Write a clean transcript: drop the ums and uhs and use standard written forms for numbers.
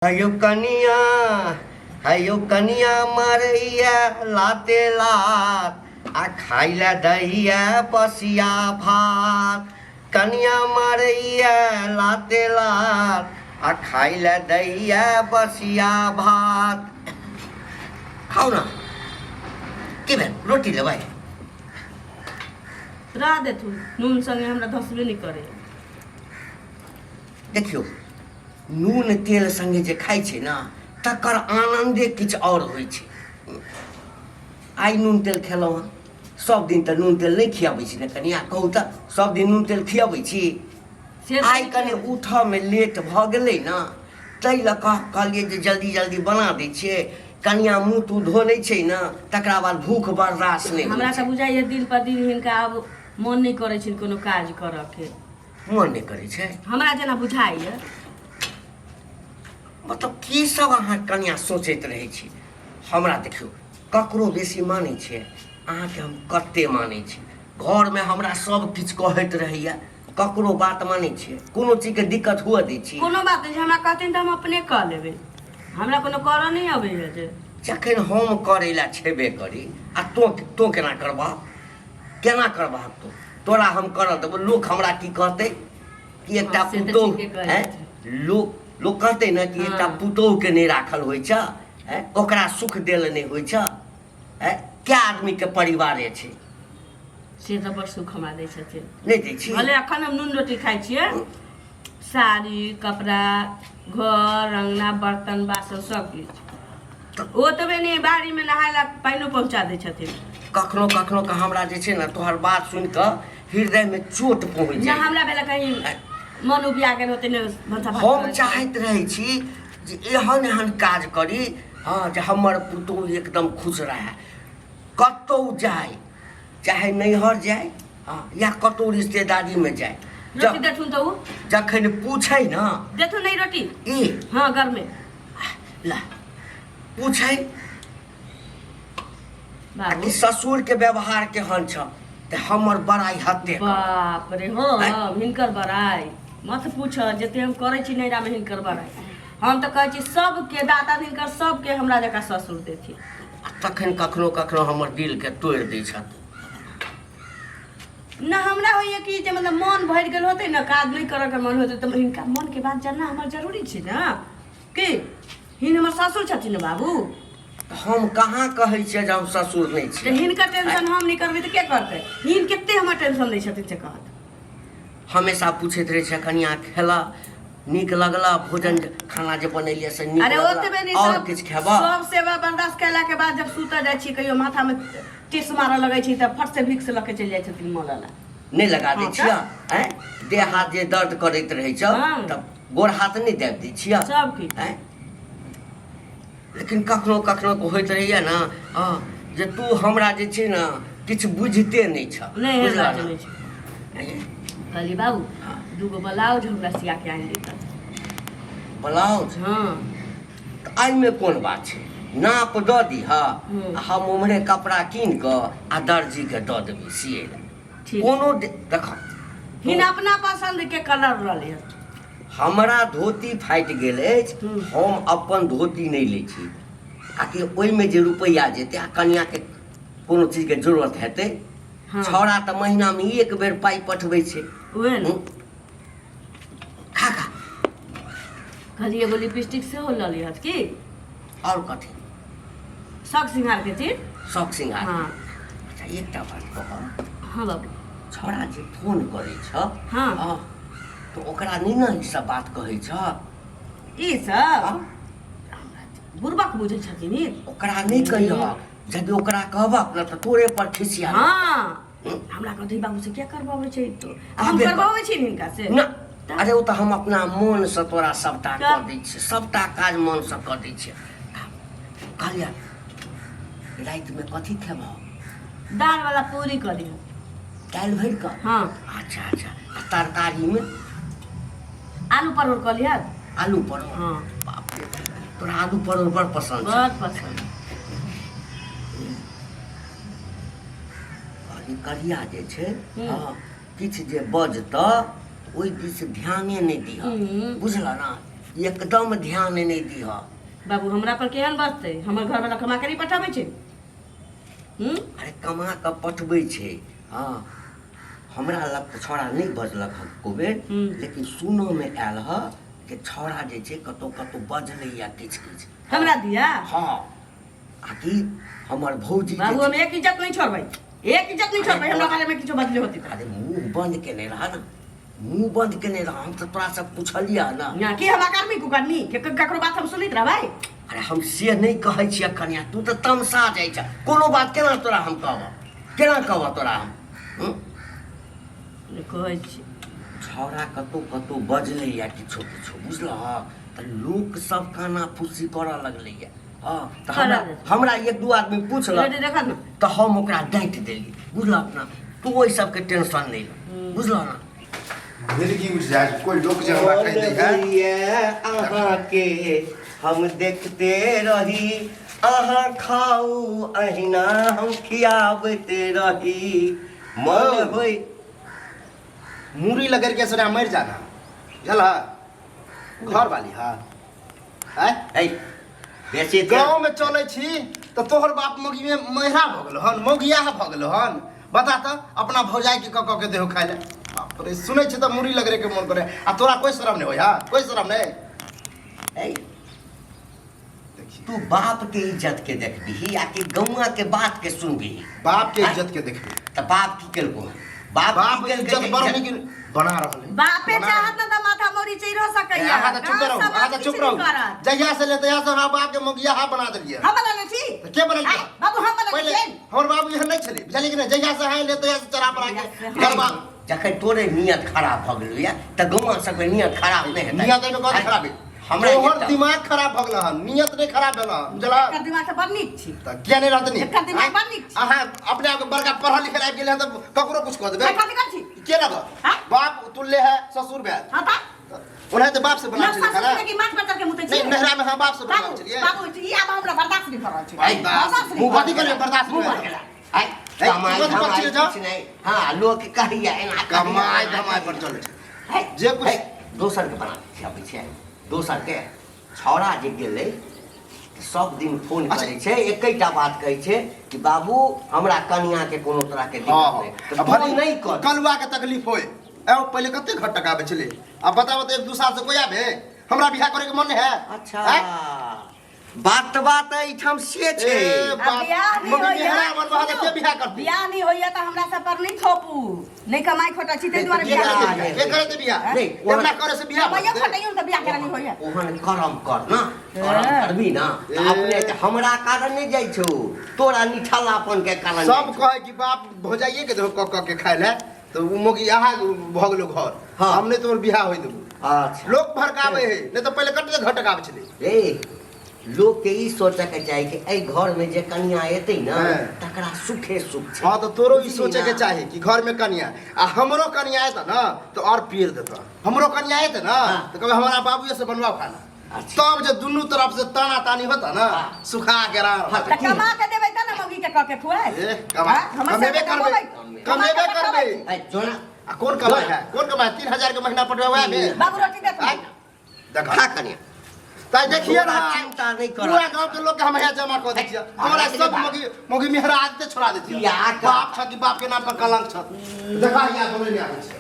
हयौ कनिया, हयौ कनिया, मारैया लाते लात आ खाइ लए दैया बसिया भात। कनिया मारैया लाते लात आ खाइ लए दैया बसिया भात। खाउ ने। की भेल? रोटी लेबै? रह देथुन, नून संगे हमरा धसबे नहि करे। देखियौ, नून तेल सङ्गे जे खाइ छै ने, तकर आनन्दे किछु आओर होइ छै। आइ नून तेल खेलहुँ हँ, सब दिन तऽ नून तेल नहि खियाबै छी ने कनिया? कहू तऽ, सब दिन नून तेल खियाबै छी? से तऽ आइ नहि कनि खियाबै। उठऽमे लेट भऽ गेलै ने, ताहि लऽ कऽ कहलियै जे जल्दी जल्दी बना दै छियै। कनिया मुँह तूह धो लै छै ने, तकरा बाद भूख बर्दाश्त नहि होइ हमरा तऽ छै। बुझाइए दिन पर दिन हिनका आब मोन नहि करै छनि कोनो काज करऽके। मन नहि करै छै? हमरा जेना बुझाइए। मतलब की सब अहाँ कनिया सोचैत रहै छी? हमरा देखियौ, ककरो बेसी मानै छियै? अहाँके हम कते मानै छी। घरमे हमरा सब किछु कहैत रहैया, ककरो बात मानै छियै? कोनो चीजके दिक्कत हुअ दै छी? कोनो बात नहि छै, हमरा कहथिन तऽ हम अपने कऽ लेबै। हमरा कोनो करऽ नहि अबैए जे। जखन हम करै लए छेबे करी आ तोँ तोँ केना करबह? केना करबहक तू? तोरा हम करऽ देबो? लोक हमरा की कहतै कि एकटा हँ, से तऽ पुतोहु ठीके कहै हैं छथिन। लोक लोक कहतै ने कि एकटा पुतोहुके नहि राखल होइ छै, हैं, ओकरा सुख देल नहि होइ छै, हैं? कै आदमीके परिवारे छै। से तऽ बड़ सुख हमरा दै छथिन। नहि दै छी? भले अखन हम नून रोटी खाइ छियै, साड़ी कपड़ा, घर अङ्गना, बर्तन बासन सब किछु, ओतबे नहि, बाड़ीमे नहाय लए पानिओ पहुँचा दै छथिन। कखनो कखनो के हमरा जे छै ने, तोहर बात सुनि कऽ हृदयमे चोट पहुँच ना जाइ। हमरा भेल कहीं मन उबिया गेल होतै ने भनसा भात हम करैत। चाहैत रहै छी जे एहन एहन काज करी, हँ, जे हमर पुतोहु एकदम खुश रहए। कतहु जाय, चाहे नैहर जाय, हँ, या कतहु रिश्तेदारीमे जाय, रोटी देथुन तऽ ओ जखन पूछै ने। देथुन नहि रोटी? ई हँ, गरमे। ला पूछै बाबू कि ससुरके व्यवहार केहन छ, तऽ हमर बड़ाइ हते करत। बाप रे, हँ, हिनकर बड़ाइ मत पूछ। जते हम करै छी नैरामे हिनकर बड़ाइ, हम तऽ कहै छी सबके दाता हिनकर सबके हमरा जकाँ ससुर देथिन। आ तखन कखनो कखनो हमर दिलके तोड़ि दै छथि। न, हमरा होइए कि जे मतलब मन भरि गेल होतै ने, काज नहि करऽके मन होतै, तऽ हिनका मनके बात जानना हमर जरूरी छै ने। कि हिन हमर ससुर छथिन ने बाबू। हम कहाँ कहै छियै जे हम ससुर नहि तऽ छियै? हिनकर टेंशन हम नहि करबै तऽ के करतै? हिन कते हमर टेंशन दै छथिन से कहत। हमेशा पूछैत रहै छै, कनिया खेला? नीक लगला भोजन? खाना जे बनेलियै से नीक अरे लगला? ओतबे नहि, आओर सब किछु खेबह? सब सेवा बर्दाश्त केला के बाद जब सुतऽ जाइ छी, कहियो माथा में टीस मारऽ लगै छी, तऽ फट से भिक्स लऽ के चलि जाइ छथिन मलऽ ला। नहि लगा दै हँ, छियै? आँय, देह हाथ जे दर्द करैत रहै छौ तऽ गोड़ हाथ नहि दाबि दै छियै? सब किछु। आँय, लेकिन कखनो कखनो के होइत रहैया ने, हँ, जे तू हमरा जे छै ने किछु बुझिते नहि छह। नहि, एहन बुझलह बात ने? नहि छै। कहली बाबू, दूगो ब्लाउज हमरा सिया के आनि देता। ब्लाउज? हँ। तऽ एहिमे कोन बात छै? नाप दऽ दीह आ हम उम्हरे कपड़ा कीन कऽ आ दर्जीके दऽ देबै सियै लए। ठीक। कोनो देख। हिन अपना पसंद के कलर लऽ लिअ। हमरा धोती फाटि गेल अछि। हम अपन धोती नहि लै छी, आ कि ओहिमे जे रुपैआ जेतै आ कनियाके कोनो चीजके जरूरत हेतै। छौड़ा तऽ महीनामे एक बेर पाइ पठबै छै। उएह ने। खा खा। कहलियै एगो लिपस्टिक सेहो लऽ लिहत की। आओर कथी? शौक सिंगारके चीज। शौक सिंगार। हँ। अच्छा, एकटा बात कहब? हँ बाबू। छौड़ा जे फोन करै छ, हँ, तऽ ओकरा नहि ने ई सब बात कहै छ? ई सब बुड़बक बुझै छथिन ई। ओकरा नहि कहिहक। यदि ओकरा कहबक ने तऽ तोरे पर खिसिया। हँ, हमरा कहतै, बाबू से क्या करबाबै छै तो? आ हम कहबे कर। करबाबै छी हिनका से? ना, अरे ओ तऽ हम अपना मोनसँ तोरा सबटा तऽ? कऽ दै छियै, सबटा काज मोनसँ कऽ दै छियै। कहलियै, रातिमे कथी खेबह? दाल वाला पूरी कऽ दिहऽ। दालि भरि कऽ? हँ। अच्छा अच्छा, आ तरकारीमे? आलू परोड़ कऽ लिहऽ। आलू परोड़? हँ। बाप रे, तोरा आलू परोड़ बड़ पसन्द छै। बड़ पसन्द। कहली करिया जे छै, हँ, किछु जे बजतऽ ओहि दिस ध्याने नहि दिहऽ। बुझलऽ ने? एकदम ध्यान नहि दिह। बाबू हमरा पर केहन बजतै? हमर घरवाला कमा के नहि पठाबै छै? हूँ। अरे कमा कऽ पठबै छै। हँ, हमरा लग तऽ छौड़ा नहि बजलक हन एको बेर, लेकिन सुनऽमे आयल हँ जे छौड़ा जे छै कतहु कतहु बजलैया किछु किछु हमरा दिया। हँ, आ कि हमर भौजी जे बाबू, हम एक इज्जत नहीं छोड़बै, एक इज्जत नहीं छोड़बै। हमरा बारे में किछो बदले होती अरे मुंह बंद केने रह ना, मुंह बंद केने रह। हम तऽ तोरा से पुछलियह ना। ना कि हम अकर्मी कुकर्मी के ककरो बात हम सुनैत रहबै? अरे हम से नहि कहै छियै कनिया, तू तऽ तमसा जाइ छ। कोनो बात केना तोरा हम कहबह, केना कहबह तोरा हम? हूँ? कहै छी छौड़ा कतहु कतहु बजलैया किछो किछो, बुझलह? तऽ लोक सब काना फूसी करऽ लगलैया। हँ, तऽ हमरा करऽ दे। हमरा एक दू आदमी पुछलक देखऽ ने। तऽ हम ओकरा डाँटि देलियै, बुझलह ना? तू ओहि सबके टेंशन नहि लऽ, बुझलह ना? जिंदगी उठ जाए कोई लोग जे हमरा कहि दै है। होइए अहाँके हम देखते रही, अहाँ खाउ अहिना हम खियाबैत रही, मन होइ। मूड़ी लगड़ के सरा मर जाना बुझल है घर वाली। हाँ आँय? है बेसी गाँव में चलै छी तऽ तोहर बाप मौगी में मेहरा भऽ गेलो हन, मौगियाह भऽ गेलो हन। बता तऽ अपना भौजाई के कऽ कऽ के देहो खाइ ले। बाप रे, सुनै छी तऽ मूड़ी लगड़े के मन करे आ तोरा कोई शरम नहीं होय? हाँ, कोई शरम नहीं। है देखी, तू बाप के इज्जत के देखबिही आ कि गौआ के बात के सुनबिही? बाप के इज्जत के देखबी। तऽ बाप की केलको हन? बाप बाप की केलकै इज्जत जे बड़ इज्जत- नीक बना रहल है। बापे बना चाहत ना तऽ माथा मोरी चढ़ो सकैया। अहाँ तऽ चुप रहू, अहाँ तऽ चुप रहू। जहिया से ले तहिया से हमरा बाप के मौगियाहा बना देलियै। हम बनले छी? तऽ के बनेलकै? आँय, बाबू हम बनले पहिले छी? हमर बाबू एहन नहि छलै, बुझलियै कि नहि? जहिया से अहाँ ले तहिया से चढ़ा बढ़ा के गरबा। जखन तोरे नियत खराब भऽ गेलौ या तऽ गौआ सबके नियत खराब नहि हेतै? नियत एहिमे कथी खराब है? हमरा तोहर एकटा- दिमाग खराब भऽ गेल हन, नियत नहि खराब भेल हन, बुझलह? एकर दिमाग तऽ बड़ नीक छी। तऽ किया नहि रहत नीक? एकर दिमाग बड़ नीक छी। अहाँ अपने आप के बड़का पढ़ल लिखल आबि गेल हन तऽ ककरो कुछ कऽ देबै? कथी करै छी? के लगत? हाँ? बाप तुल्य है ससुर भेल। हाँ तऽ ओनाहिते बाप से बना ना छलियै सासु खाना। के माथ पर चढ़ के मुतै छी। नहीं, नहरा में हाँ बाप से बना बाबू छलियै। बाबू, ई आब हमरा बर्दाश्त नहीं भऽ रहल छै। बर्दाश्त। बर्दाश्त नहीं मुँह भऽ कथी रहल करबै बर्दाश्त मुँह नहि बंद केला। आइ, ए, कमाइ कथी पर धमाइ चलि जाउ? किछु नहि। हँ, लोक कहैया एना कहैया, कमाइ एना धमाइ पर चलै छै। है, जे कुछ- है, दोसर के बना खियाबै छै दोसर के। छौड़ा जे गेलै तऽ सब दिन फोन अच्छा। करै छै, एकैटा बात कहै छै कि बाबू हमरा कनिया के कोनो तरह के दिक्कत हाँ, नहि। आ तऽ भले फोन नहि कर। कलुआ के तकलीफ होय। ए पहिले कते घर टका आबै छलै, आब बताबऽ तऽ एक दू साल से कोई आबे? हमरा बियाह करे के मन नहीं है। अच्छा आँय? बात बात एहिठाम से छै। ए, आ बाप, बियाह नहि मम्मी होइया। बिहार बनबा दे, के बियाह करतै? बियाह नहि होइया तऽ हमरा सब पर नहि थोपू, नहि कमाइ खोटा छी ताहि दुआरे के बियाह करतै नहि बियाह? के करतै बियाह? नहीं, एतना करे से बियाह कमाइयो भऽ जेतै? खटैयो तऽ बियाह करा नहि होइया। ओहन करम कर ना, करम ए। करबी ना तऽ ए। अपने के हमरा कारण नहि जाइ छौ, तोरा निठल्लापन के कारण सब जाइ छौ। कहै कि बाप भौजाइए के देहो कऽ कऽ के खाइ लए तऽ ओ मोगी अहाँ भऽ गेलो घर। हाँ। हम नहि तोहर बियाह होइ देबो। अच्छा। लोक भड़काबै है, नहि तऽ पहिले कते घटकाबै छलै। रे लोक के ई सोचे के चाही कि एहि घर में जे कनिया एतै ना हाँ। तकरा सुखे सुख छै। हाँ, तऽ तोरो ई बुझली सोचे के ना? चाही कि घर में कनिया आ हमरो कनिया एतै ना तऽ और पीर देतै। हमरो कनिया एतै ना हाँ। तऽ कहबै हमरा बाबूए से बनवाओ खाना। अच्छा। तब जे दुनू तरफ से ताना तानी होता ना, हाँ। सुखा के रार। हाँ, तऽ कमा के देबै तऽ ने मौगी के कऽ के खुआए। ए, कमा हाँ, हमर कमेबे सबके करबै, कमेबै। कमेबे करबै। ए, जोना आ कोन कमाइ है, कोन कमाइ? 3000 के महीना पटबै वएह में। बाबू रोटी देत। आँय? देखा। खा कनिया। ताइ देखिए ना, तोरा चिंता नहीं कर। पूरा गांव के लोग के हम यहाँ जमा कर दै छियै। हमरा सब मौगी मौगी मेहरा आदते छोड़ा दै छियै। बियाह कर। बाप छ कि बाप के नाम पर कलंक छ। देखा, यहाँ बोलै नहि आबै छै।